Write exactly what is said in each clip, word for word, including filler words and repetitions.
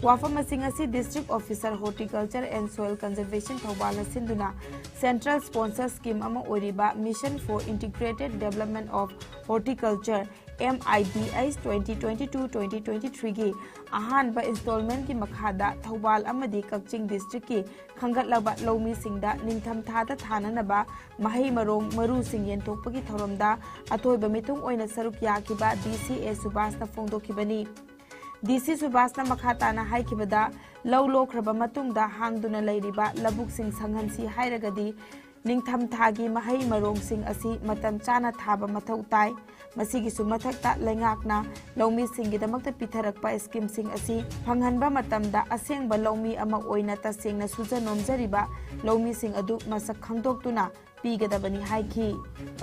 ꯋꯥꯐꯝꯁꯤꯡ ꯑꯁꯤ District Officer Horticulture and Soil Conservation ꯊꯧꯕꯥꯜꯅ ꯁꯤꯟꯗꯨꯅ Central Sponsor Scheme ꯑꯃ ꯑꯣꯏꯔꯤꯕ Mission for Integrated Development of Horticulture, M I D H twenty twenty-two twenty twenty-three ꯒꯤ ꯑꯍꯥꯟꯕ installment ꯀꯤ ꯃꯈꯥꯗ ꯊꯧꯕꯥꯜ ꯑꯃꯗꯤ ꯀꯛꯆꯤꯡ district ꯀꯤ ꯈꯟꯒꯠꯂꯕ ꯂꯧꯃꯤꯁꯤꯡꯗ ꯅꯤꯡꯊꯝꯊꯥꯗ ꯊꯥꯅꯅꯕ ꯃꯍꯩ ꯃꯔꯣꯡ ꯃꯔꯨꯁꯤꯡ ꯌꯦꯟꯊꯣꯛꯄꯒꯤ ꯊꯧꯔꯝꯗ ꯑꯊꯣꯏꯕ ꯃꯤꯊꯨꯡ ꯑꯣꯏꯅ ꯁꯔꯨꯛ ꯌꯥꯈꯤꯕ D C A ꯁꯨꯕꯥꯁꯅ ꯐꯣꯡꯗꯣꯛꯈꯤꯕꯅꯤ꯫ D C ꯁꯨꯕꯥꯁꯅ ꯃꯈꯥ ꯇꯥꯅ ꯍꯥꯏꯈꯤꯕꯗ, ꯂꯧ ꯂꯣꯛꯈ꯭ꯔꯕ ꯃꯇꯨꯡꯗ ꯍꯥꯡꯗꯨꯅ ꯂꯩꯔꯤꯕ ꯂꯧꯕꯨꯛꯁꯤꯡ ꯁꯪꯍꯟꯁꯤ ꯍꯥꯏꯔꯒꯗꯤ ꯅꯤꯡꯊꯝꯊꯥꯒꯤ ꯃꯍꯩ ꯃꯔꯣꯡꯁꯤꯡ ꯑꯁꯤ ꯃꯇꯝ ꯆꯥꯅ ꯊꯥꯕ ꯃꯊꯧ ꯇꯥꯏ꯫ ꯃꯁꯤꯒꯤꯁꯨ ꯃꯊꯛꯇ ꯂꯩꯉꯥꯛꯅ ꯂꯧꯃꯤꯁꯤꯡꯒꯤꯗꯃꯛꯇ ꯄꯤꯊꯔꯛꯄ scheme ꯁꯤꯡ ꯑꯁꯤ ꯐꯪꯍꯟꯕ ꯃꯇꯝꯗ ꯑꯁꯦꯡꯕ ꯂꯧꯃꯤ ꯑꯃ ꯑꯣꯏꯅ ꯇꯁꯦꯡꯅ ꯁꯨꯖ ꯅꯣꯝꯖꯔꯤꯕ ꯂꯧꯃꯤꯁꯤꯡ ꯑꯗꯨ ꯃꯁꯛ ꯈꯪꯗꯣꯛꯇꯨꯅ ꯄꯤꯒꯗꯕꯅꯤ ꯍꯥꯏꯈꯤ꯫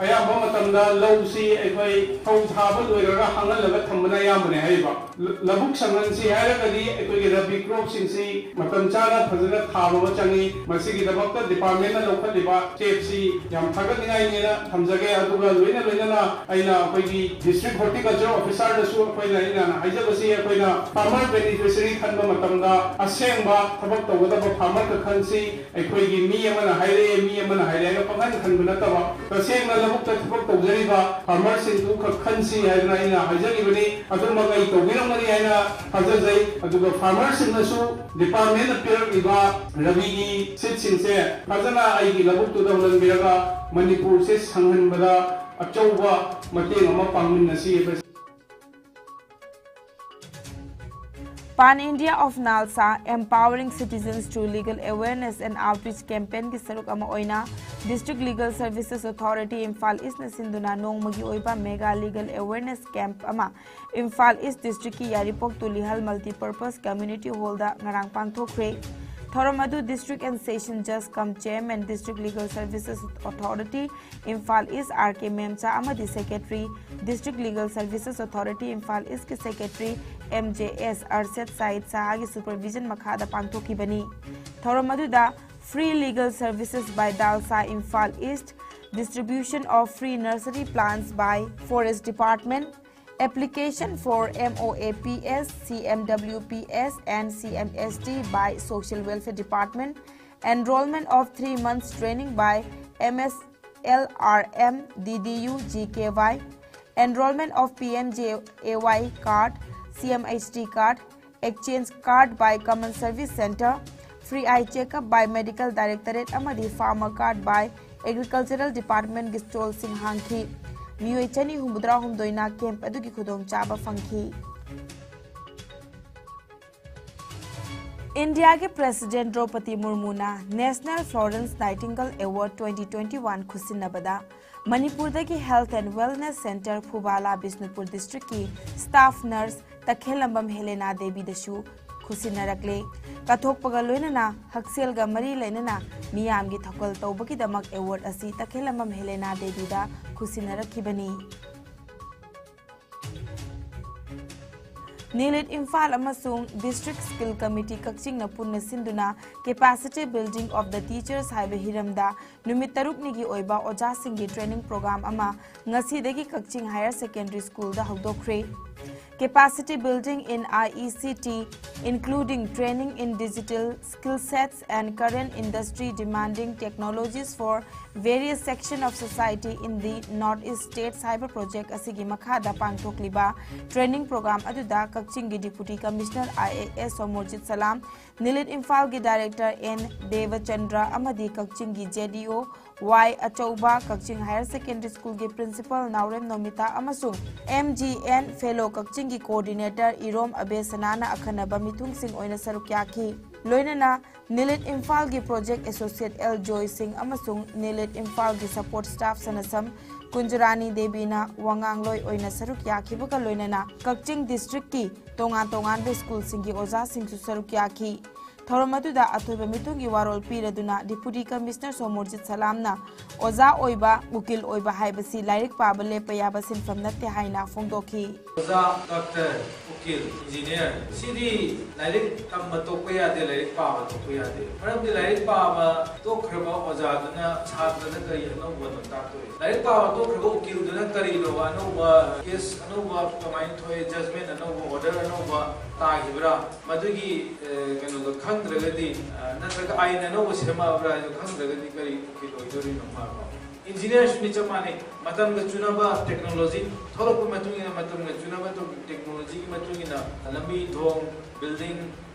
ꯑꯌꯥꯝꯕ ꯃꯇꯝꯗ ꯂꯧꯁꯤ ꯑꯩꯈꯣꯏ ꯐꯧ ꯊꯥꯕ ꯂꯣꯏꯔꯒ ꯍꯥꯡꯍꯜꯂꯒ ꯊꯝꯕꯅ ꯑꯌꯥꯝꯕꯅꯦ ꯍꯥꯏꯔꯤꯕ꯫ ꯂ-, ꯂꯧꯕꯨꯛ ꯁꯪꯍꯟꯁꯤ ꯍꯥꯏꯔꯒꯗꯤ ꯑꯩꯈꯣꯏꯒꯤ ꯔꯕꯤ crop ꯁꯤꯡꯁꯤ ꯃꯇꯝ ꯆꯥꯅ ꯐꯖꯅ ꯊꯥꯕ ꯑꯃ ꯆꯪꯉꯤ꯫ ꯃꯁꯤꯒꯤꯗꯃꯛꯇ department ꯅ ꯂꯧꯈꯠꯂꯤꯕ step ꯁꯤ ꯌꯥꯝ ꯊꯥꯒꯠꯅꯤꯡꯉꯥꯏꯅꯦꯅ ꯊꯝꯖꯒꯦ꯫ ꯑꯗꯨꯒ ꯂꯣꯏꯅ ꯂꯣꯏꯅꯅ ꯑꯩꯅ ꯑꯩꯈꯣꯏꯒꯤ District Horticulture Officer ꯗꯁꯨ ꯑꯩꯈꯣꯏꯅ, ꯑꯩꯅ ꯍꯥꯏꯖꯕꯁꯤ, ꯑꯩꯈꯣꯏꯅ farmer beneficiary ꯈꯟꯕ ꯃꯇꯝꯗ ꯑꯁꯦꯡꯕ ꯊꯕꯛ ꯇꯧꯒꯗꯕ farmer ꯈꯛ ꯈꯟꯁꯤ꯫ ꯑꯩꯈꯣꯏꯒꯤ ꯃꯤ ꯑꯃꯅ ꯍꯥꯏꯔꯛꯑꯦ, ꯃꯤ ꯑꯃꯅ ꯍꯥꯏꯔꯛꯑꯦ ꯍꯥꯏꯅ ꯄꯪꯈꯟ ꯈꯟꯕ ꯅꯠꯇꯕ, ꯇꯁꯦꯡꯅ ꯂꯧꯕꯨꯛꯇ ꯊꯕꯛ ꯇꯧꯖꯔꯤꯕ farmer ꯁꯤꯡꯗꯨ ꯈꯛ ꯈꯟꯁꯤ ꯍꯥꯏꯗꯅ ꯑꯩꯅ ꯍꯥꯏꯖꯈꯤꯕꯅꯤ꯫ ꯑꯗꯨꯃꯛ ꯑꯩ ꯇꯧꯕꯤꯔꯝꯒꯅꯤ ꯍꯥꯏꯅ ꯊꯥꯖꯖꯩ꯫ ꯑꯗꯨꯒ farmer ꯁꯤꯡꯅꯁꯨ department ꯅ ꯄꯤꯔꯛꯂꯤꯕ ꯔꯕꯤꯒꯤ seed ꯁꯤꯡꯁꯦ ꯐꯖꯅ ꯑꯩꯒꯤ ꯂꯧꯕꯨꯛꯇꯨꯗ ꯍꯨꯜꯍꯟꯕꯤꯔꯒ ꯃꯅꯤꯄꯨꯔꯁꯦ ꯁꯪꯍꯟꯕꯗ ꯑꯆꯧꯕ ꯃꯇꯦꯡ ꯑꯃ ꯄꯥꯡꯃꯤꯟꯅꯁꯤ ꯍꯥꯏꯕ꯫ Pan India of NALSA, Empowering Citizens Through Legal Awareness and Outreach Campaign ꯒꯤ ꯁꯔꯨꯛ ꯑꯃ ꯑꯣꯏꯅ District Legal Services Authority Imphal ꯏꯁꯅ ꯁꯤꯟꯗꯨꯅ ꯅꯣꯡꯃꯒꯤ ꯑꯣꯏꯕ mega legal awareness camp ꯑꯃ ꯏꯝꯐꯥꯜ ꯏꯁ district ꯀꯤ ꯌꯥꯏꯔꯤꯄꯣꯛ ꯇꯨꯂꯤꯍꯜ Multipurpose Community Hall ꯗ ꯉꯔꯥꯡ ꯄꯥꯡꯊꯣꯛꯈ꯭ꯔꯦ꯫ ꯊꯧꯔꯝ ꯑꯗꯨ District and Session Judge cum Chairman, District Legal Services Authority, Imphal is, R K ꯃꯦꯝꯆꯥ ꯑꯃꯗꯤ Secretary, District Legal Services Authority Imphal ꯏꯁꯀꯤ Secretary M J S ꯑꯔꯁꯦꯠ ꯁꯥꯏꯗ ꯁꯍꯥꯒꯤ supervision ꯃꯈꯥꯗ ꯄꯥꯡꯊꯣꯛꯈꯤꯕꯅꯤ꯫ ꯊꯧꯔꯝ ꯑꯗꯨꯗ Free Legal Services by DALSA Imphal East, Distribution of Free Nursery Plants by Forest Department, Application for M O A P S, C M W P S and C M S T by Social Welfare Department. Enrollment of three months training by M S L R M D D U G K Y. Enrollment of P M J A Y card, C M H T card, exchange card by Common Service Centre, free eye checkup by Medical Directorate ꯑꯃꯗꯤ farmer card by Agricultural Department ꯒꯤ stall ꯁꯤꯡ ꯍꯥꯡꯈꯤ꯫ ꯃꯤꯑꯣꯏ ꯆꯅꯤ ꯍꯨꯝꯐꯨꯇꯔꯥ ꯍꯨꯝꯗꯣꯏꯅ camp ꯑꯗꯨꯒꯤ ꯈꯨꯗꯣꯡꯆꯥꯕ ꯐꯪꯈꯤ꯫ ꯏꯟꯗꯤꯌꯥꯒꯤ President ꯗ꯭ꯔꯧꯄꯗꯤ ꯃꯨꯔꯃꯨꯅ National Florence Nightingale Award twenty twenty-one ꯈꯨꯠꯁꯤꯟꯅꯕꯗ ꯃꯅꯤꯄꯨꯔꯗꯒꯤ Health and Wellness Centre ꯐꯨꯕꯥꯂꯥ Bishnupur district ꯀꯤ staff nurse ꯇꯈꯦꯜꯂꯝꯕꯝ ꯍꯦꯂꯦꯅꯥ ꯗꯦꯕꯤꯗꯁꯨ ꯈꯨꯠꯁꯤꯟꯅꯔꯛꯂꯦ꯫ ꯀꯠꯊꯣꯛꯄꯒ ꯂꯣꯏꯅꯅ ꯍꯛꯁꯦꯜꯒ ꯃꯔꯤ ꯂꯩꯅꯅ ꯃꯤꯌꯥꯝꯒꯤ ꯊꯧꯒꯜ ꯇꯧꯕꯒꯤꯗꯃꯛ award ꯑꯁꯤ ꯇꯈꯦꯜꯂꯝꯕꯝ ꯍꯦꯂꯦꯅꯥ ꯗꯦꯕꯤꯗ ꯈꯨꯠꯁꯤꯟꯅꯔꯛꯈꯤꯕꯅꯤ꯫ ꯅꯤꯂꯤꯠ ꯏꯝꯐꯥꯜ ꯑꯃꯁꯨꯡ District Skill Committee ꯀꯛꯆꯤꯡꯅ ꯄꯨꯟꯅ ꯁꯤꯟꯗꯨꯅ Capacity Building of the Teachers ꯍꯥꯏꯕ ꯍꯤꯔꯝꯗ ꯅꯨꯃꯤꯠ ꯇꯔꯨꯛꯅꯤꯒꯤ ꯑꯣꯏꯕ ꯑꯣꯖꯥꯁꯤꯡꯒꯤ training program ꯑꯃ ꯉꯁꯤꯗꯒꯤ ꯀꯛꯆꯤꯡ Higher Secondary School the ꯍꯧꯗꯣꯛꯈ꯭ꯔꯦ꯫ Capacity building in I E C T, including training in digital skill sets and current industry demanding technologies for various section of society in the North East States ꯍꯥꯏꯕ project ꯑꯁꯤꯒꯤ ꯃꯈꯥꯗ ꯄꯥꯡꯊꯣꯛꯂꯤꯕ training program ꯑꯗꯨꯗ ꯀꯛꯆꯤꯡꯒꯤ Deputy Commissioner I A S Somorjit ꯁꯂꯥꯝ, ꯅꯤꯂꯤꯠ ꯏꯝꯐꯥꯜꯒꯤ Director N ꯗꯦꯕꯆꯟꯗ꯭ꯔ ꯑꯃꯗꯤ ꯀꯛꯆꯤꯡꯒꯤ J D O Y ꯑꯆꯧꯕ, ꯀꯛꯆꯤꯡ Higher Secondary School ꯒꯤ Principal ꯅꯥꯎꯔꯦꯝ ꯅꯣꯃꯤꯇꯥ ꯑꯃꯁꯨꯡ M G N Fellow ꯀꯛꯆꯤꯡꯒꯤ Coordinator ꯏꯔꯣꯝ ꯑꯕꯦꯁꯅꯥꯅ ꯑꯈꯟꯅꯕ ꯃꯤꯊꯨꯡꯁꯤꯡ ꯑꯣꯏꯅ ꯁꯔꯨꯛ ꯌꯥꯈꯤ꯫ ꯂꯣꯏꯅꯅ ꯅꯤꯂꯤꯠ ꯏꯝꯐꯥꯜꯒꯤ Project Associate L ꯖꯣꯏ ꯁꯤꯡ ꯑꯃꯁꯨꯡ ꯅꯤꯂꯤꯠ ꯏꯝꯐꯥꯜꯒꯤ support staff ꯁꯅꯁꯝ ꯀꯨꯟꯖꯔꯥꯅꯤ ꯗꯦꯕꯤꯅ ꯋꯥꯉꯥꯡꯂꯣꯏ ꯑꯣꯏꯅ ꯁꯔꯨꯛ ꯌꯥꯈꯤꯕꯒ ꯂꯣꯏꯅꯅ ꯀꯛꯆꯤꯡ district ꯀꯤ ꯇꯣꯉꯥꯟ ꯇꯣꯉꯥꯟꯕ school ꯁꯤꯡꯒꯤ ꯑꯣꯖꯥꯁꯤꯡꯁꯨ ꯁꯔꯨꯛ ꯌꯥꯈꯤ꯫ ꯊꯧꯔꯝ ꯑꯗꯨꯗ ꯑꯊꯣꯏꯕ ꯃꯤꯊꯨꯡꯒꯤ ꯋꯥꯔꯣꯜ ꯄꯤꯔꯗꯨꯅ Deputy Commissioner ꯁꯣꯃꯣꯔꯖꯤꯠ ꯁꯂꯥꯝꯅ ꯑꯣꯖꯥ ꯑꯣꯏꯕ, ꯎꯀꯤꯜ ꯑꯣꯏꯕ ꯍꯥꯏꯕꯁꯤ ꯂꯥꯏꯔꯤꯛ ꯄꯥꯕ ꯂꯦꯞꯄ ꯌꯥꯕ ꯁꯤꯟꯐꯝ ꯅꯠꯇꯦ ꯍꯥꯏꯅ ꯐꯣꯡꯗꯣꯛꯈꯤ꯫ ꯑꯣꯖꯥ, ꯗꯣꯛꯇꯔ, ꯎꯀꯤꯜ, ꯏꯟꯖꯤꯅꯤꯌꯔ, ꯁꯤꯗꯤ ꯂꯥꯏꯔꯤꯛ ꯇꯝꯕ ꯇꯣꯛꯄ ꯌꯥꯗꯦ, ꯂꯥꯏꯔꯤꯛ ꯄꯥꯕ ꯇꯣꯛꯄ ꯌꯥꯗꯦ꯫ ꯃꯔꯝꯗꯤ ꯂꯥꯏꯔꯤꯛ ꯄꯥꯕ ꯇꯣꯛꯈ꯭ꯔꯕ ꯑꯣꯖꯥꯗꯨꯅ ꯁꯥꯇ꯭ꯔꯗ ꯀꯔꯤ ꯑꯅꯧꯕꯅꯣ ꯇꯥꯛꯇꯣꯏ? ꯂꯥꯏꯔꯤꯛ ꯄꯥꯕ ꯇꯣꯛꯈ꯭ꯔꯕ ꯎꯀꯤꯜꯗꯨꯅ ꯀꯔꯤꯅꯣ ꯑꯅꯧꯕ ꯀꯦꯁ ꯑꯅꯧꯕ ꯀꯃꯥꯏꯅ ꯊꯣꯛꯑꯦ, ꯖꯖꯃꯦꯟ ꯑꯅꯧꯕ, ꯑꯣꯔꯗꯔ ꯑꯅꯧꯕ ꯇꯥꯈꯤꯕ꯭ꯔꯥ? ꯃꯗꯨꯒꯤ, ꯑꯦ, ꯀꯩꯅꯣꯗꯣ ꯈꯪꯗ꯭ꯔꯒꯗꯤ, ꯑ, ꯅꯠꯇ꯭ꯔꯒ ꯑꯥꯏꯟ ꯑꯅꯧꯕ ꯁꯦꯝꯃꯛꯑꯕ꯭ꯔꯥ ꯍꯥꯏꯗꯣ ꯈꯪꯗ꯭ꯔꯒꯗꯤ ꯀꯔꯤ ꯎꯀꯤꯜ ꯑꯣꯏꯗꯣꯔꯤꯅꯣ ꯃꯥꯕꯣ? ꯏꯟꯖꯤꯅꯤꯌꯔꯁꯨꯅꯤ ꯆꯞ ꯃꯥꯟꯅꯩ꯫ ꯃꯇꯝꯒ ꯆꯨꯅꯕ ꯇꯦꯛꯅꯣꯂꯣꯖꯤ ꯊꯣꯛꯂꯛꯄ ꯃꯇꯨꯡ ꯏꯟꯅ, ꯃꯇꯝꯒ ꯆꯨꯅꯕ ꯇꯣ-, ꯇꯦꯛꯅꯣꯂꯣꯖꯤꯒꯤ ꯃꯇꯨꯡ ꯏꯟꯅ ꯂꯝꯕꯤ, ꯊꯣꯡ, ꯕꯤꯜꯗꯤꯡ,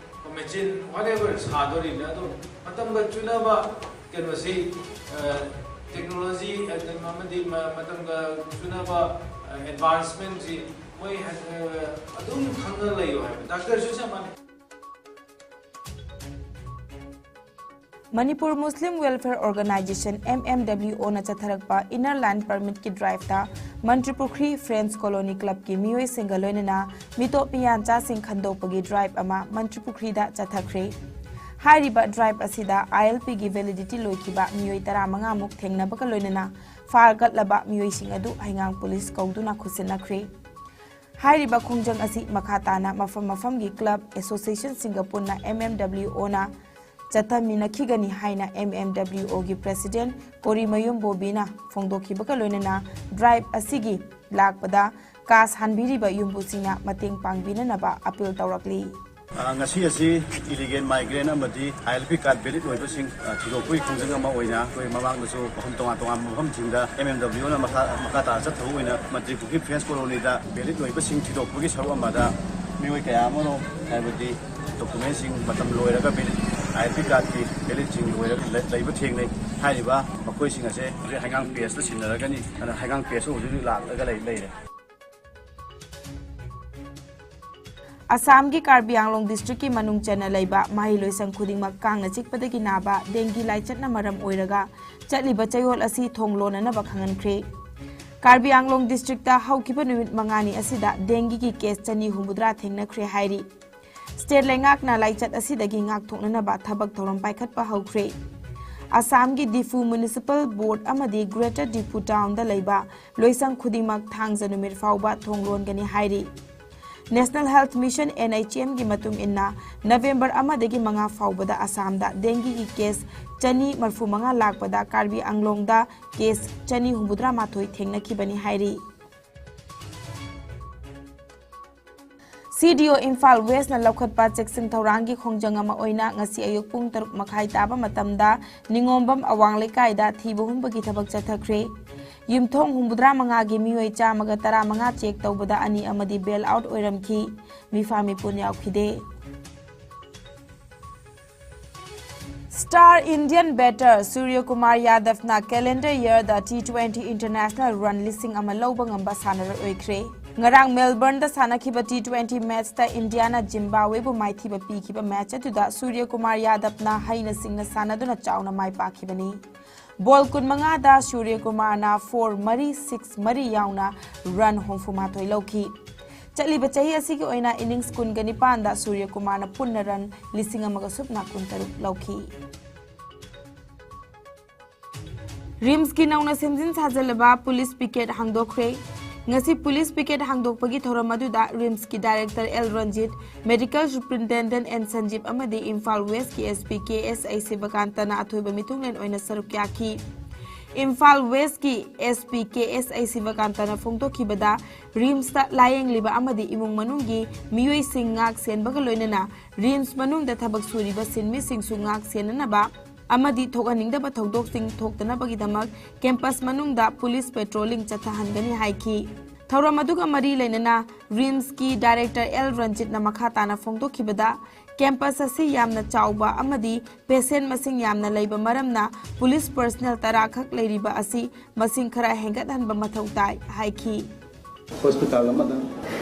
ꯃꯦꯆꯤꯟ, whatever ꯁꯥꯗꯣꯔꯤꯕꯅꯤ꯫ ꯑꯗꯣ ꯃꯇꯝꯒ ꯆꯨꯅꯕ ꯀꯩꯅꯣꯁꯤ, ꯑ, ꯇꯦꯛꯅꯣꯂꯣꯖꯤ, ꯑ, ꯑꯃꯗꯤ ꯃ-, ꯃꯇꯝꯒ ꯆꯨꯅꯕ, ꯑ, ꯑꯦꯗꯚꯥꯟꯁꯃꯦꯟꯁꯤ ꯃꯣꯏ, ꯑ, ꯑꯗꯨꯝ ꯈꯪꯉ ꯂꯩꯌꯣ ꯍꯥꯏꯕ꯫ ꯗꯥꯛꯇꯔꯁꯨ ꯆꯞ ꯃꯥꯟꯅꯩ꯫ Manipur Muslim welfare organization, M M W O, ꯅ ꯆꯠꯊꯔꯛꯄ Inner Line Permit ꯀꯤ ꯗ꯭ꯔꯥꯏꯚꯇ ꯃꯟꯇ꯭ꯔꯤꯄꯨꯈ꯭ꯔꯤ Friends Colony Club ꯀꯤ ꯃꯤꯑꯣꯏꯁꯤꯡꯒ ꯂꯣꯏꯅꯅ ꯃꯤꯇꯣꯞ ꯃꯤꯌꯥꯟꯆꯥꯁꯤꯡ ꯈꯟꯗꯣꯛꯄꯒꯤ ꯗ꯭ꯔꯥꯏꯚ ꯑꯃ ꯃꯟꯇ꯭ꯔꯤꯄꯨꯈ꯭ꯔꯤꯗ ꯆꯠꯊꯈ꯭ꯔꯦ꯫ ꯍꯥꯏꯔꯤꯕ ꯗ꯭ꯔꯥꯏꯚ ꯑꯁꯤꯗ I L P ꯒꯤ validity ꯂꯣꯏꯈꯤꯕ ꯃꯤꯑꯣꯏ ꯇꯔꯥꯃꯉꯥ ꯃꯨꯛ ꯊꯦꯡꯅꯕꯒ ꯂꯣꯏꯅꯅ ꯐꯥꯒꯠꯂꯕ ꯃꯤꯑꯣꯏꯁꯤꯡ ꯑꯗꯨ ꯍꯩꯉꯥꯡ ꯄꯨꯂꯤꯁ ꯀꯧꯗꯨꯅ ꯈꯨꯠꯁꯤꯟꯅꯈ꯭ꯔꯦ꯫ ꯍꯥꯏꯔꯤꯕ ꯈꯣꯡꯖꯪ ꯑꯁꯤ ꯃꯈꯥ ꯇꯥꯅ ꯃꯐꯝ ꯃꯐꯝꯒꯤ club, association ꯁꯤꯡꯒ ꯄꯨꯟꯅ M M W O ꯅ ꯆꯠꯊꯃꯤꯟꯅꯈꯤꯒꯅꯤ ꯍꯥꯏꯅ M M W O ꯒꯤ president ꯀꯣꯔꯤꯃꯌꯨꯝ ꯕꯣꯕꯤꯅ ꯐꯣꯡꯗꯣꯛꯈꯤꯕꯒ ꯂꯣꯏꯅꯅ ꯗ꯭ꯔꯥꯏꯚ ꯑꯁꯤꯒꯤ ꯂꯥꯛꯄꯗ ꯀꯥ ꯁꯥꯟꯕꯤꯔꯤꯕ ꯌꯨꯝꯕꯨꯁꯤꯡꯅ ꯃꯇꯦꯡ ꯄꯥꯡꯕꯤꯅꯅꯕ ꯑꯄꯤꯜ ꯇꯧꯔꯛꯂꯤ꯫ ꯑ, ꯉꯁꯤ ꯑꯁꯤ illegal migrant ꯑꯃꯗꯤ I L P card valid ꯑꯣꯏꯕꯁꯤꯡ, ꯑ, ꯊꯤꯗꯣꯛꯄꯒꯤ ꯈꯣꯡꯖꯪ ꯑꯃ ꯑꯣꯏꯅ ꯑꯩꯈꯣꯏ ꯃꯃꯥꯡꯗꯁꯨ ꯃꯐꯝ ꯇꯣꯉꯥꯟ ꯇꯣꯉꯥꯟꯕ ꯃꯐꯝꯁꯤꯡꯗ M M W ꯅ ꯃꯈꯥ, ꯃꯈꯥ ꯇꯥꯅ ꯆꯠꯊꯕ ꯑꯣꯏꯅ ꯃꯟꯇ꯭ꯔꯤ ꯄꯨꯈ꯭ꯔꯤ Friends Colony ꯗ valid ꯑꯣꯏꯕꯁꯤꯡ ꯊꯤꯗꯣꯛꯄꯒꯤ ꯁꯔꯨꯛ ꯑꯃꯗ ꯃꯤꯑꯣꯏ ꯀꯌꯥ ꯑꯃꯔꯣꯝ, ꯍꯥꯏꯕꯗꯤ document ꯁꯤꯡ ꯃꯇꯝ ꯂꯣꯏꯔꯒ valid, I L P card ꯀꯤ valid ꯁꯤꯡ ꯂꯣꯏꯔꯒ ꯂꯩ-, ꯂꯩꯕ ꯊꯦꯡꯅꯩ꯫ ꯍꯥꯏꯔꯤꯕ ꯃꯈꯣꯏꯁꯤꯡ ꯑꯁꯦ ꯍꯧꯖꯤꯛ ꯍꯩꯉꯥꯡ ꯄꯦꯁꯇ ꯁꯤꯟꯅꯔꯒꯅꯤ꯫ ꯑꯗꯨꯅ ꯍꯩꯉꯥꯡ ꯄꯦꯁꯇ ꯍꯧꯖꯤꯛ ꯍꯧꯖꯤꯛ ꯂꯥꯛꯂꯒ ꯂꯩ-, ꯂꯩꯔꯦ꯫ ꯑꯁꯥꯝꯒꯤ ꯀꯥꯔꯕꯤ ꯑꯪꯂꯣꯡ district ꯀꯤ ꯃꯅꯨꯡ ꯆꯟꯅ ꯂꯩꯕ ꯃꯍꯩꯂꯣꯏꯁꯪ ꯈꯨꯗꯤꯡꯃꯛ ꯀꯥꯡꯅ ꯆꯤꯛꯄꯗꯒꯤ ꯅꯥꯕ dengue ꯂꯥꯏꯆꯠꯅ ꯃꯔꯝ ꯑꯣꯏꯔꯒ ꯆꯠꯂꯤꯕ ꯆꯌꯣꯜ ꯑꯁꯤ ꯊꯣꯡ ꯂꯣꯟꯅꯅꯕ ꯈꯪꯍꯟꯈ꯭ꯔꯦ꯫ ꯀꯥꯔꯕꯤ ꯑꯪꯂꯣꯡ district ꯇ ꯍꯧꯈꯤꯕ ꯅꯨꯃꯤꯠ ꯃꯉꯥꯅꯤ ꯑꯁꯤꯗ dengue ꯒꯤ case ꯆꯅꯤ ꯍꯨꯝꯐꯨꯇꯔꯥ ꯊꯦꯡꯅꯈ꯭ꯔꯦ ꯍꯥꯏꯔꯤ꯫ ꯁ꯭ꯇꯦꯠ ꯂꯩꯉꯥꯛꯅ ꯂꯥꯏꯆꯠ ꯑꯁꯤꯗꯒꯤ ꯉꯥꯛꯊꯣꯛꯅꯅꯕ ꯊꯕꯛ ꯊꯧꯔꯝ ꯄꯥꯏꯈꯠꯄ ꯍꯧꯈ꯭ꯔꯦ꯫ ꯑꯁꯥꯝꯒꯤ ꯗꯤꯐꯨ ꯃ꯭ꯌꯨꯅꯤꯁꯤꯄꯥꯜ ꯕꯣꯔꯗ ꯑꯃꯗꯤ ꯒ꯭ꯔꯦꯇꯔ ꯗꯤꯐꯨ ꯇꯥꯎꯟꯗ ꯂꯩꯕ ꯂꯣꯏꯁꯪ ꯈꯨꯗꯤꯡꯃꯛ ꯊꯥꯡꯖ ꯅꯨꯃꯤꯠ ꯐꯥꯎꯕ ꯊꯣꯡ ꯂꯣꯟꯒꯅꯤ ꯍꯥꯏꯔꯤ꯫ ꯅꯦꯁꯅꯦꯜ ꯍꯦꯜꯊ ꯃꯤꯁꯟ, NHM, ꯒꯤ ꯃꯇꯨꯡ ꯏꯟꯅ ꯅꯕꯦꯝꯕꯔ ꯑꯃꯗꯒꯤ ꯃꯉꯥ ꯐꯥꯎꯕꯗ ꯑꯁꯥꯝꯗ ꯗꯦꯡꯒꯤꯒꯤ ꯀꯦꯁ ꯆꯅꯤ ꯃꯔꯐꯨ ꯃꯉꯥ ꯂꯥꯛꯄꯗ ꯀꯥꯔꯕꯤ ꯑꯪꯂꯣꯡꯗ ꯀꯦꯁ ꯆꯅꯤ ꯍꯨꯝꯐꯨꯇꯔꯥ ꯃꯥꯊꯣꯏ ꯊꯦꯡꯅꯈꯤꯕꯅꯤ ꯍꯥꯏꯔꯤ꯫ CDO ꯏꯝꯐꯥꯜ ꯋꯦꯁꯅ ꯂꯧꯈꯠꯄ ꯆꯦꯛꯁꯤꯟ ꯊꯧꯔꯥꯡꯒꯤ ꯈꯣꯡꯖꯪ ꯑꯃ ꯑꯣꯏꯅ ꯉꯁꯤ ꯑꯌꯨꯛ ꯄꯨꯡ ꯇꯔꯨꯛ ꯃꯈꯥꯏ ꯇꯥꯕ ꯃꯇꯝꯗ ꯅꯤꯉꯣꯝꯕꯝ ꯑꯋꯥꯡ ꯂꯩꯀꯥꯏꯗ ꯊꯤꯕ ꯍꯨꯝꯕꯒꯤ ꯊꯕꯛ ꯆꯠꯊꯈ꯭ꯔꯦ꯫ ꯌꯨꯝꯊꯣꯡ ꯍꯨꯝꯐꯨꯇꯔꯥ ꯃꯉꯥꯒꯤ ꯃꯤꯑꯣꯏ ꯆꯥꯝꯃꯒ ꯇꯔꯥꯃꯉꯥ ꯆꯦꯛ ꯇꯧꯕꯗ ꯑꯅꯤ ꯑꯃꯗꯤ ꯕꯦꯜ ꯑꯥꯎꯠ ꯑꯣꯏꯔꯝꯈꯤ꯫ ꯃꯤꯐꯥ ꯃꯤꯄꯨꯟ ꯌꯥꯎꯈꯤꯗꯦ꯫ Star Indian batter Surya Kumar ꯌꯥꯗꯕꯅ calendar year ꯗ T twenty international run ꯂꯤꯁꯤꯡ ꯑꯃ ꯂꯧꯕ ꯉꯝꯕ ꯁꯥꯟꯅꯔꯣꯏ ꯑꯣꯏꯈ꯭ꯔꯦ꯫ ꯉꯔꯥꯡ ꯃꯦꯜꯕꯔꯟꯗ ꯁꯥꯟꯅꯈꯤꯕ T twenty match ꯇ ꯏꯟꯗꯤꯌꯥꯅ ꯖꯤꯝꯕꯥꯕ꯭ꯋꯦꯕꯨ ꯃꯥꯏꯊꯤꯕ ꯄꯤꯈꯤꯕ match ꯑꯗꯨꯗ ꯁꯨꯔ꯭ꯌ ꯀꯨꯃꯥꯔ ꯌꯥꯗꯕꯅ ꯍꯩꯅ ꯁꯤꯡꯅ ꯁꯥꯟꯅꯗꯨꯅ ꯆꯥꯎꯅ ꯃꯥꯏ ꯄꯥꯛꯈꯤꯕꯅꯤ꯫ ꯕꯣꯜ ꯀꯨꯟꯃꯉꯥꯗ ꯁꯨꯔ꯭ꯌ ꯀꯨꯃꯥꯔꯅ four ꯃꯔꯤ, six ꯃꯔꯤ ꯌꯥꯎꯅ run ꯍꯨꯝꯐꯨ ꯃꯥꯊꯣꯏ ꯂꯧꯈꯤ꯫ ꯆꯠꯂꯤꯕ ꯆꯍꯤ ꯑꯁꯤꯒꯤ ꯑꯣꯏꯅ innings ꯀꯨꯟꯒ ꯅꯤꯄꯥꯟꯗ ꯁꯨꯔ꯭ꯌ ꯀꯨꯃꯥꯔꯅ ꯄꯨꯟꯅ run ꯂꯤꯁꯤꯡ ꯑꯃꯒ ꯁꯨꯞꯅ ꯀꯨꯟꯇꯔꯨꯛ ꯂꯧꯈꯤ꯫ ꯔꯤꯝꯁꯀꯤ ꯅꯧꯅ ꯁꯦꯝꯖꯤꯟ ꯁꯥꯖꯜꯂꯕ ꯄꯨꯂꯤꯁ ꯄꯤꯀꯦꯠ ꯍꯥꯡꯗꯣꯛꯈ꯭ꯔꯦ꯫ ꯉꯁꯤ ꯄꯨꯂꯤꯁ ꯄꯤꯀꯦꯠ ꯍꯥꯡꯗꯣꯛꯄꯒꯤ ꯊꯧꯔꯝ ꯑꯗꯨꯗ ꯔꯤꯝꯁꯀꯤ director L Ranjit, medical superintendent N Sanjib ꯑꯃꯗꯤ ꯏꯝꯐꯥꯜ ꯋꯦꯁꯀꯤ SP ꯀꯦ ꯑꯦꯁ ꯑꯩ ꯁꯤꯕꯀꯥꯟꯇꯅ ꯑꯊꯣꯏꯕ ꯃꯤꯊꯨꯡꯂꯦꯟ ꯑꯣꯏꯅ ꯁꯔꯨꯛ ꯌꯥꯈꯤ꯫ ꯏꯝꯐꯥꯜ ꯋꯦꯁꯀꯤ SP ꯀꯦ ꯑꯦꯁ ꯑꯩ ꯁꯤꯕꯀꯥꯟꯇꯅ ꯐꯣꯡꯗꯣꯛꯈꯤꯕꯗ, ꯔꯤꯝꯁꯇ ꯂꯥꯌꯦꯡꯂꯤꯕ ꯑꯃꯗꯤ ꯏꯃꯨꯡ ꯃꯅꯨꯡꯒꯤ ꯃꯤꯑꯣꯏꯁꯤꯡ ꯉꯥꯛ ꯁꯦꯟꯕꯒ ꯂꯣꯏꯅꯅ ꯔꯤꯝꯁ ꯃꯅꯨꯡꯗ ꯊꯕꯛ ꯁꯨꯔꯤꯕ ꯁꯤꯟꯃꯤꯁꯤꯡꯁꯨ ꯉꯥꯛ ꯁꯦꯟꯅꯅꯕ ꯑꯃꯗꯤ ꯊꯣꯛꯍꯟꯅꯤꯡꯗꯕ ꯊꯧꯗꯣꯛꯁꯤꯡ ꯊꯣꯛꯇꯅꯕꯒꯤꯗꯃꯛ ꯀꯦꯝꯄꯁ ꯃꯅꯨꯡꯗ ꯄꯨꯂꯤꯁ ꯄꯦꯇ꯭ꯔꯣꯂꯤꯡ ꯆꯠꯊꯍꯟꯒꯅꯤ ꯍꯥꯏꯈꯤ꯫ ꯊꯧꯔꯝ ꯑꯗꯨꯒ ꯃꯔꯤ ꯂꯩꯅꯅ ꯔꯤꯝꯁꯀꯤ ꯗꯥꯏꯔꯦꯛꯇꯔ ꯑꯦꯜ ꯔꯟꯖꯤꯠꯅ ꯃꯈꯥ ꯇꯥꯅ ꯐꯣꯡꯗꯣꯛꯈꯤꯕꯗ, ꯀꯦꯝꯄꯁ ꯑꯁꯤ ꯌꯥꯝꯅ ꯆꯥꯎꯕ ꯑꯃꯗꯤ ꯄꯦꯁꯦꯟ ꯃꯁꯤꯡ ꯌꯥꯝꯅ ꯂꯩꯕ ꯃꯔꯝꯅ ꯄꯨꯂꯤꯁ ꯄꯔꯁꯅꯦꯜ ꯇꯔꯥ ꯈꯛ ꯂꯩꯔꯤꯕ ꯑꯁꯤ ꯃꯁꯤꯡ ꯈꯔ ꯍꯦꯟꯒꯠꯍꯟꯕ ꯃꯊꯧ ꯇꯥꯏ ꯍꯥꯏꯈꯤ꯫ Hospital ꯑꯃꯗ,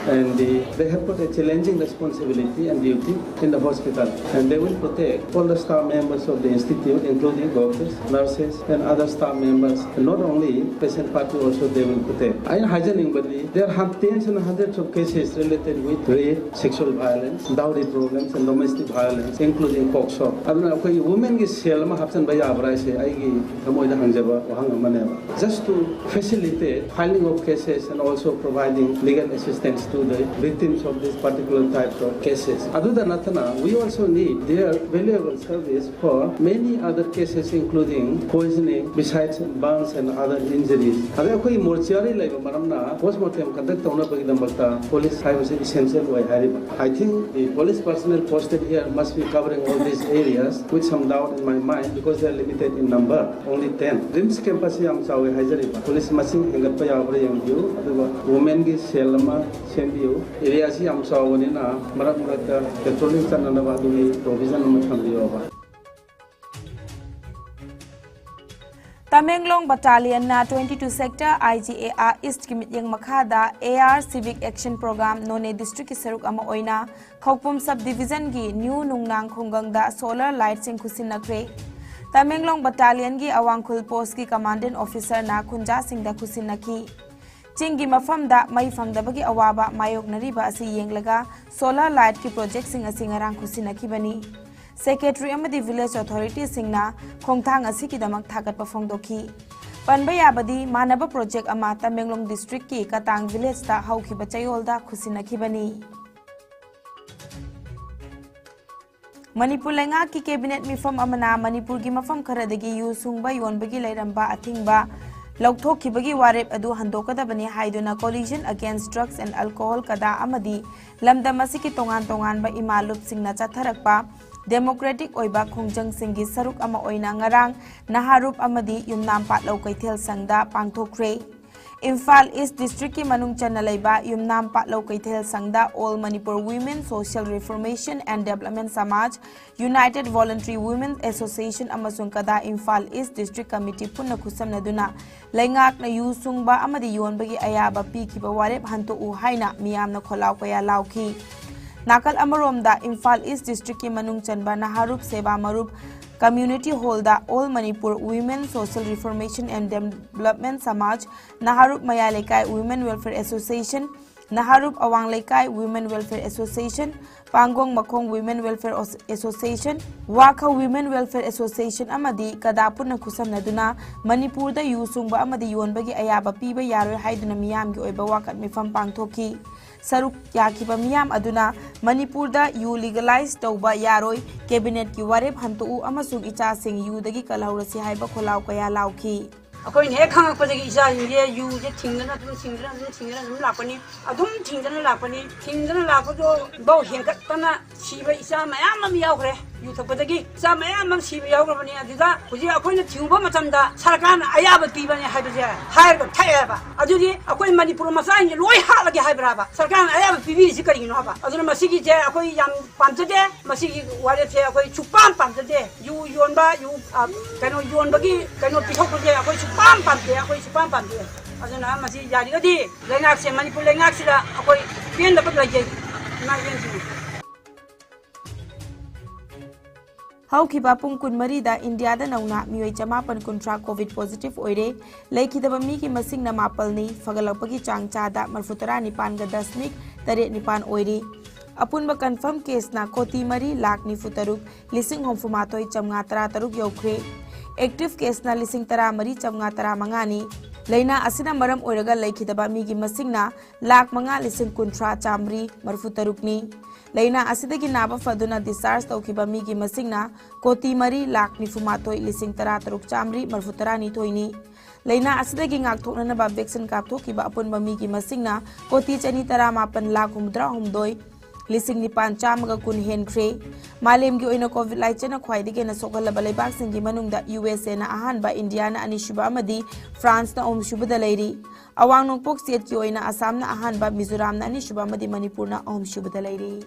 and the, they have got a challenging responsibility and duty in the hospital, and they will protect all the staff members of the institute, including doctors, nurses, and other staff members. And not only patient party, also they will protect. ꯑꯩꯅ ꯍꯥꯏꯖꯅꯤꯡꯕꯗꯤ, there are tens and hundreds of cases related with rape, sexual violence, dowry problems, and domestic violence, including POCSO. ꯑꯗꯨꯅ ꯑꯩꯈꯣꯏꯒꯤ womenꯒꯤ cell ꯑꯃ ꯍꯥꯞꯆꯤꯟꯕ ꯌꯥꯕ꯭ꯔꯥ ꯍꯥꯏꯁꯦ ꯑꯩꯒꯤ ꯊꯃꯣꯏꯗ ꯍꯪꯖꯕ ꯋꯥꯍꯪ ꯑꯃꯅꯦꯕ. Just to facilitate filing of cases and also providing legal assistance to the victims of this particular type of cases. ꯑꯗꯨꯗ ꯅꯠꯇꯅ, we also need their valuable service for many other cases, including poisoning, besides burns and other injuries. ꯑꯗꯩ ꯑꯩꯈꯣꯏꯒꯤ mortuary ꯂꯩꯕ ꯃꯔꯝꯅ post mortem conduct ꯇꯧꯅꯕꯒꯤꯗꯃꯛꯇ police ꯍꯥꯏꯕꯁꯤ essential ꯑꯣꯏ ꯍꯥꯏꯔꯤꯕ. I think the police personnel posted here must be covering all these areas, with some doubt in my mind, because they are limited in number, only ten. RIMS campus ꯁꯤ ꯌꯥꯝ ꯆꯥꯎꯋꯦ ꯍꯥꯏꯖꯔꯤꯕ, police ꯃꯁꯤꯡ ꯍꯦꯟꯒꯠꯄ ꯌꯥꯕ꯭ꯔꯥ ꯌꯦꯡꯕꯤꯌꯨ, ꯑꯗꯨꯒ womenꯒꯤ cell ꯑꯃ ꯁꯦꯝꯕꯤꯌꯨ꯫ Areaꯁꯤ ꯌꯥꯝ ꯆꯥꯎꯕꯅꯤꯅ ꯃꯔꯛ ꯃꯔꯛꯇ patrolling ꯆꯠꯅꯅꯕ ꯑꯗꯨꯒꯤ provision ꯑꯃ ꯊꯝꯕꯤꯌꯣꯕ꯫ Tamenglong ꯕꯠꯇꯥꯂꯤꯌꯟꯅ twenty two sector IGAR Eastꯀꯤ ꯃꯤꯠꯌꯦꯡ ꯃꯈꯥꯗ AR Civic Action Program Noney Districtꯀꯤ ꯁꯔꯨꯛ ꯑꯃ ꯑꯣꯏꯅ ꯈꯧꯄꯨꯝ Subdivisionꯒꯤ New ꯅꯨꯡꯅꯥꯡ ꯈꯨꯡꯒꯪꯗ solar lightꯁꯤꯡ ꯈꯨꯠꯁꯤꯟꯅꯈ꯭ꯔꯦ꯫ ꯇꯃꯦꯡꯂꯣꯡ Battalionꯒꯤ ꯑꯋꯥꯡꯈꯨꯜ Postꯀꯤ Commandant Officerꯅ ꯈꯨꯟꯖꯥꯁꯤꯡꯗ ꯈꯨꯠꯁꯤꯟꯅꯈꯤ꯫ ꯆꯤꯡꯒꯤ ꯃꯐꯝꯗ ꯃꯩ ꯐꯪꯗꯕꯒꯤ ꯑꯋꯥꯕ ꯃꯥꯌꯣꯛꯅꯔꯤꯕ ꯑꯁꯤ ꯌꯦꯡꯂꯒ solar lightꯀꯤ projectꯁꯤꯡ ꯑꯁꯤ ꯉꯔꯥꯡ ꯈꯨꯠꯁꯤꯟꯅꯈꯤꯕꯅꯤ꯫ Secretary ꯑꯃꯗꯤ village authorityꯁꯤꯡꯅ ꯈꯣꯡꯊꯥꯡ ꯑꯁꯤꯒꯤꯗꯃꯛ ꯊꯥꯒꯠꯄ ꯐꯣꯡꯗꯣꯛꯈꯤ꯫ ꯄꯟꯕ ꯌꯥꯕꯗꯤ, ꯃꯥꯟꯅꯕ project ꯑꯃ ꯇꯃꯦꯡꯂꯣꯡ districtꯀꯤ ꯀꯇꯥꯡ villageꯇ ꯍꯧꯈꯤꯕ ꯆꯌꯣꯜꯗ ꯈꯨꯠꯁꯤꯟꯅꯈꯤꯕꯅꯤ꯫ ꯃꯅꯤꯄꯨꯔ ꯂꯩꯉꯥꯛꯀꯤ cabinet ꯃꯤꯐꯝ ꯑꯃꯅ ꯃꯅꯤꯄꯨꯔꯒꯤ ꯃꯐꯝ ꯈꯔꯗꯒꯤ ꯌꯨ ꯁꯨꯡꯕ ꯌꯣꯟꯕꯒꯤ ꯂꯩꯔꯝꯕ ꯑꯊꯤꯡꯕ ꯂꯧꯊꯣꯛꯈꯤꯕꯒꯤ ꯋꯥꯔꯦꯞ ꯑꯗꯨ ꯍꯟꯗꯣꯛꯀꯗꯕꯅꯤ ꯍꯥꯏꯗꯨꯅ Coalition Against Drugs and Alcohol, ꯀꯗꯥ, ꯑꯃꯗꯤ ꯂꯝꯗꯝ ꯑꯁꯤꯒꯤ ꯇꯣꯉꯥꯟ ꯇꯣꯉꯥꯟꯕ ꯏꯃꯥ ꯂꯨꯞꯁꯤꯡꯅ ꯆꯠꯊꯔꯛꯄ democratic ꯑꯣꯏꯕ ꯈꯣꯡꯖꯪꯁꯤꯡꯒꯤ ꯁꯔꯨꯛ ꯑꯃ ꯑꯣꯏꯅ ꯉꯔꯥꯡ ꯅꯍꯥꯔꯨꯞ ꯑꯃꯗꯤ ꯌꯨꯝꯅꯥꯝ ꯄꯥꯠꯂꯧ ꯀꯩꯊꯦꯜ ꯁꯪꯗ ꯄꯥꯡꯊꯣꯛꯈ꯭ꯔꯦ꯫ ꯏꯝꯐꯥꯜ ꯏꯁ ꯗꯤꯁꯇ꯭ꯔꯤꯛꯀꯤ ꯃꯅꯨꯡ ꯆꯟꯅ ꯂꯩꯕ ꯌꯨꯝꯅꯥꯝ ꯄꯥꯠꯂꯧ ꯀꯩꯊꯦꯜ ꯁꯪꯗ All Manipur Women Social Reformation and Development Samaj, United Voluntary Women Association ꯑꯃꯁꯨꯡ ꯀꯗꯥ ꯏꯝꯐꯥꯜ ꯏꯁ ꯗꯤꯁꯇ꯭ꯔꯤꯛ ꯀꯃꯤꯇꯤ ꯄꯨꯟꯅ ꯈꯨꯠꯁꯝꯅꯗꯨꯅ ꯂꯩꯉꯥꯛꯅ ꯌꯨ ꯁꯨꯡꯕ ꯑꯃꯗꯤ ꯌꯣꯟꯕꯒꯤ ꯑꯌꯥꯕ ꯄꯤꯈꯤꯕ ꯋꯥꯔꯦꯞ ꯍꯟꯇꯣꯛꯎ ꯍꯥꯏꯅ ꯃꯤꯌꯥꯝꯅ ꯈꯣꯜꯂꯥꯎ ꯀꯌꯥ ꯂꯥꯎꯈꯤ꯫ ꯅꯥꯀꯜ ꯑꯃꯔꯣꯝꯗ ꯏꯝꯐꯥꯜ ꯏꯁ ꯗꯤꯁꯇ꯭ꯔꯤꯛꯀꯤ ꯃꯅꯨꯡ ꯆꯟꯕ ꯅꯍꯥꯔꯨꯞ ꯁꯦꯕꯥ ꯃꯔꯨꯞ ꯀꯝꯃ꯭ꯌꯨꯅꯤꯇꯤ ꯍꯣꯜꯗ All Manipur Women Social Reformation and Development Samaj, ꯅꯍꯥꯔꯨꯞ ꯃꯌꯥꯏ ꯂꯩꯀꯥꯏ Women Welfare Association, ꯅꯍꯥꯔꯨꯞ ꯑꯋꯥꯡ ꯂꯩꯀꯥꯏ Women Welfare Association, ꯄꯥꯡꯒꯣꯡ ꯃꯈꯣꯡ Women Welfare Association, ꯋꯥꯈ Women Welfare Association ꯑꯃꯗꯤ ꯀꯗꯥ ꯄꯨꯟꯅ ꯈꯨꯠꯁꯝꯅꯗꯨꯅ ꯃꯅꯤꯄꯨꯔꯗ ꯌꯨ ꯁꯨꯡꯕ ꯑꯃꯗꯤ ꯌꯣꯟꯕꯒꯤ ꯑꯌꯥꯕ ꯄꯤꯕ ꯌꯥꯔꯣꯏ ꯍꯥꯏꯗꯨꯅ ꯃꯤꯌꯥꯝꯒꯤ ꯑꯣꯏꯕ ꯋꯥꯀꯠ ꯃꯤꯐꯝ ꯄꯥꯡꯊꯣꯛꯈꯤ꯫ ꯁꯔꯨꯛ ꯌꯥꯈꯤꯕ ꯃꯤꯌꯥꯝ ꯑꯗꯨꯅ ꯃꯅꯤꯄꯨꯔꯗ ꯌꯨ ꯂꯤꯒꯂꯥꯏꯖ ꯇꯧꯕ ꯌꯥꯔꯣꯏ, ꯀꯦꯕꯤꯅꯦꯠꯀꯤ ꯋꯥꯔꯦꯞ ꯍꯟꯇꯣꯛꯎ ꯑꯃꯁꯨꯡ ꯏꯆꯥꯁꯤꯡ ꯌꯨꯗꯒꯤ ꯀꯜꯍꯧꯔꯁꯤ ꯍꯥꯏꯕ ꯈꯣꯜꯂꯥꯎ ꯀꯌꯥ ꯂꯥꯎꯈꯤ꯫ ꯑꯩꯈꯣꯏꯅ ꯍꯦꯛ ꯈꯪꯉꯛꯄꯗꯒꯤ ꯏꯆꯥꯁꯤꯡꯁꯦ ꯌꯨꯁꯦ ꯊꯤꯡꯗꯅ ꯑꯗꯨꯝ, ꯊꯤꯡꯗꯅ ꯑꯗꯨꯝ, ꯊꯤꯡꯗꯅ ꯑꯗꯨꯝ ꯂꯥꯛꯄꯅꯤ, ꯑꯗꯨꯝ ꯊꯤꯡꯗꯅ ꯂꯥꯛꯄꯅꯤ꯫ ꯊꯤꯡꯗꯅ ꯂꯥꯛꯄꯗꯣ ꯕꯧ ꯍꯦꯟꯒꯠꯇꯅ ꯁꯤꯕ ꯏꯆꯥ ꯃꯌꯥꯝ ꯑꯃ ꯌꯥꯎꯈ꯭ꯔꯦ꯫ ꯌꯨ ꯊꯛꯄꯗꯒꯤ ꯏꯆꯥ ꯃꯌꯥꯝ ꯑꯃ ꯁꯤꯕ ꯌꯥꯎꯈ꯭ꯔꯕꯅꯤ꯫ ꯑꯗꯨꯗ ꯍꯧꯖꯤꯛ ꯑꯩꯈꯣꯏꯅ ꯊꯤꯡꯉꯨꯕ ꯃꯇꯝꯗ ꯁꯔꯀꯥꯔꯅ ꯑꯌꯥꯕ ꯄꯤꯕꯅꯦ ꯍꯥꯏꯕꯁꯦ ꯍꯥꯏꯔꯒ ꯊꯛꯑꯦꯕ꯫ ꯑꯗꯨꯗꯤ ꯑꯩꯈꯣꯏ ꯃꯅꯤꯄꯨꯔ ꯃꯆꯥꯁꯤꯡꯁꯦ ꯂꯣꯏ ꯍꯥꯠꯂꯒꯦ ꯍꯥꯏꯕ꯭ꯔꯥꯕ? ꯁꯔꯀꯥꯔꯅ ꯑꯌꯥꯕ ꯄꯤꯕꯤꯔꯤꯁꯤ ꯀꯔꯤꯒꯤꯅꯣ ꯍꯥꯏꯕ? ꯑꯗꯨꯅ ꯃꯁꯤꯒꯤꯁꯦ ꯑꯩꯈꯣꯏ ꯌꯥꯝ ꯄꯥꯝꯖꯗꯦ꯫ ꯃꯁꯤꯒꯤ ꯋꯥꯔꯦꯞꯁꯦ ꯑꯩꯈꯣꯏ ꯁꯨꯛꯄꯥꯝ ꯄꯥꯝꯖꯗꯦ꯫ ꯌꯨ ꯌꯣꯟꯕ, ꯌꯨ, ꯑ, ꯀꯩꯅꯣ ꯌꯣꯟꯕꯒꯤ ꯀꯩꯅꯣ ꯄꯤꯊꯣꯛꯄꯁꯦ ꯑꯩꯈꯣꯏ ꯁꯨꯛꯄꯥꯝ ꯄꯥꯝꯗꯦ, ꯑꯩꯈꯣꯏ ꯁꯨꯛꯄꯥꯝ ꯄꯥꯝꯗꯦ꯫ ꯑꯗꯨꯅ ꯃꯁꯤ ꯌꯥꯔꯤꯒꯗꯤ ꯂꯩꯉꯥꯛꯁꯦ, ꯃꯅꯤꯄꯨꯔ ꯂꯩꯉꯥꯛꯁꯤꯗ ꯑꯩꯈꯣꯏ ꯄꯦꯟꯗꯕ ꯂꯩꯖꯩ, ꯏꯃꯥ ꯏꯕꯦꯟꯁꯤꯡ꯫ ꯍꯧꯈꯤꯕ ꯄꯨꯡ ꯀꯨꯟꯃꯔꯤꯗ ꯏꯟꯗꯤꯌꯥꯗ ꯅꯧꯅ ꯃꯤꯑꯣꯏ ꯆꯃꯥꯄꯟ ꯀꯨꯟꯊ꯭ꯔꯥ ꯀꯣꯚꯤꯗ ꯄꯣꯖꯤꯇꯤꯚ ꯑꯣꯏꯔꯦ꯫ ꯂꯩꯈꯤꯗꯕ ꯃꯤꯒꯤ ꯃꯁꯤꯡꯅ ꯃꯥꯄꯜꯅꯤ, ꯐꯒꯠꯂꯛꯄꯒꯤ ꯆꯥꯡ ꯆꯥꯗ ꯃꯔꯤꯐꯨ ꯇꯔꯥ ꯅꯤꯄꯥꯟꯒ ꯗꯁꯃꯤꯛ ꯇꯔꯦꯠ ꯅꯤꯄꯥꯟ ꯑꯣꯏꯔꯤ꯫ ꯑꯄꯨꯟꯕ ꯀꯟꯐꯥꯔꯝ ꯀꯦꯁꯅ ꯀꯣꯇꯤ ꯃꯔꯤ ꯂꯥꯈ ꯅꯤꯐꯨ ꯇꯔꯨꯛ ꯂꯤꯁꯤꯡ ꯍꯨꯝꯐꯨ ꯃꯥꯊꯣꯏ ꯆꯥꯝꯃꯉꯥ ꯇꯔꯥ ꯇꯔꯨꯛ ꯌꯧꯈ꯭ꯔꯦ꯫ ꯑꯦꯛꯇꯤꯚ ꯀꯦꯁꯅ ꯂꯤꯁꯤꯡ ꯇꯔꯥ ꯃꯔꯤ ꯆꯥꯝꯃꯉꯥ ꯇꯔꯥ ꯃꯉꯥꯅꯤ꯫ ꯂꯥꯏꯅꯥ ꯑꯁꯤꯅ ꯃꯔꯝ ꯑꯣꯏꯔꯒ ꯂꯩꯈꯤꯗꯕ ꯃꯤꯒꯤ ꯃꯁꯤꯡꯅ ꯂꯥꯈ ꯃꯉꯥ ꯂꯤꯁꯤꯡ ꯀꯨꯟꯊ꯭ꯔꯥ ꯆꯥꯝꯃꯔꯤ ꯃꯔꯤꯐꯨ ꯇꯔꯨꯛꯅꯤ꯫ ꯂꯥꯏꯅꯥ ꯑꯁꯤꯗꯒꯤ ꯅꯥꯕ ꯐꯗꯨꯅ ꯗꯤꯁꯆꯥꯔꯖ ꯇꯧꯈꯤꯕ ꯃꯤꯒꯤ ꯃꯁꯤꯡꯅ ꯀꯣꯇꯤ ꯃꯔꯤ ꯂꯥꯈ ꯅꯤꯐꯨ ꯃꯥꯊꯣꯏ ꯂꯤꯁꯤꯡ ꯇꯔꯥ ꯇꯔꯨꯛ ꯆꯥꯝꯃꯔꯤ ꯃꯔꯤꯐꯨ ꯇꯔꯥꯅꯤꯊꯣꯏꯅꯤ꯫ ꯂꯥꯏꯅꯥ ꯑꯁꯤꯗꯒꯤ ꯉꯥꯛꯊꯣꯛꯅꯅꯕ ꯚꯦꯛꯁꯤꯟ ꯀꯥꯞꯊꯣꯛꯈꯤꯕ ꯑꯄꯨꯟꯕ ꯃꯤꯒꯤ ꯃꯁꯤꯡꯅ ꯀꯣꯇꯤ ꯆꯅꯤ ꯇꯔꯥ ꯃꯥꯄꯟ ꯂꯥꯈ ꯍꯨꯝꯐꯨꯇꯔꯥ ꯍꯨꯝꯗꯣꯏ ꯂꯤꯁꯤꯡ ꯅꯤꯄꯥꯟ ꯆꯥꯝꯃꯒ ꯀꯨꯟ ꯍꯦꯟꯈ꯭ꯔꯦ꯫ ꯃꯥꯂꯦꯝꯒꯤ ꯑꯣꯏꯅ ꯀꯣꯚꯤꯗ ꯂꯥꯏꯆꯠꯅ ꯈ꯭ꯋꯥꯏꯗꯒꯤ ꯍꯦꯟꯅ ꯁꯣꯛꯍꯜꯂꯕ ꯂꯩꯕꯥꯛꯁꯤꯡꯒꯤ ꯃꯅꯨꯡꯗ ꯌꯨ ꯑꯦꯁ ꯑꯦꯅ ꯑꯍꯥꯟꯕ, ꯏꯟꯗꯤꯌꯥꯅ ꯑꯅꯤꯁꯨꯕ ꯑꯃꯗꯤ ꯐ꯭ꯔꯥꯟꯁꯅ ꯑꯍꯨꯝꯁꯨꯕꯗ ꯂꯩꯔꯤ꯫ ꯑꯋꯥꯡ ꯅꯣꯡꯄꯣꯛ ꯁ꯭ꯇꯦꯠꯀꯤ ꯑꯣꯏꯅ ꯑꯁꯥꯝꯅ ꯑꯍꯥꯟꯕ, ꯃꯤꯖꯣꯔꯥꯝꯅ ꯑꯅꯤꯁꯨꯕ ꯑꯃꯗꯤ ꯃꯅꯤꯄꯨꯔꯅ ꯑꯍꯨꯝꯁꯨꯕꯗ ꯂꯩꯔꯤ꯫